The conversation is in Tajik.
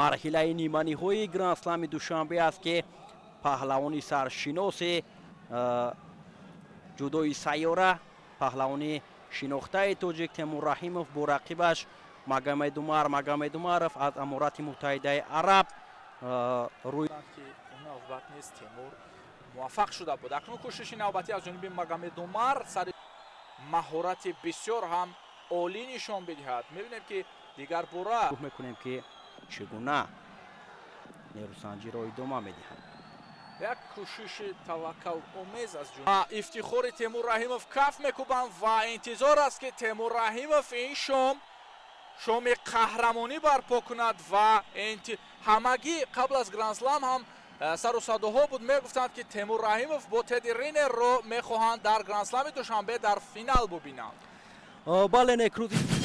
Марҳилаи ниманиҳои Грандслами Душанбе аст, ки паҳлавони саршиноси ҷудои сайёра, паҳлавони шинохтаи тоҷик Темур Раҳимов бо рақибаш Магомедумар Магомедумаров аз Аморати Муттаҳидаи Араб рӯй Навбат нест, Темур муваффақ шуда буд. Акнун кӯшиши навбатӣ аз ҷониби Магомедумар, сари маҳорати бисёр ҳам олӣ нишон бидиҳад. Мебинем, ки дигар бора мекунем, ки чӣ гуна нерӯсанҷиро идома медиҳад. Як кӯшиши таваккаломез аз ифтихори Темур Раҳимов. Каф мекӯбанд ва интизор аст, ки Темур Раҳимов ин шом шоми қаҳрамонӣ барпо кунад. Ва ҳамагӣ қабл аз Грандслам ҳам сару садоҳо буд, мегуфтанд, ки Темур Раҳимов бо Теди Ринерро мехоҳанд дар Грандслами Душанбе дар финал бубинанд. Бале, некрӯзи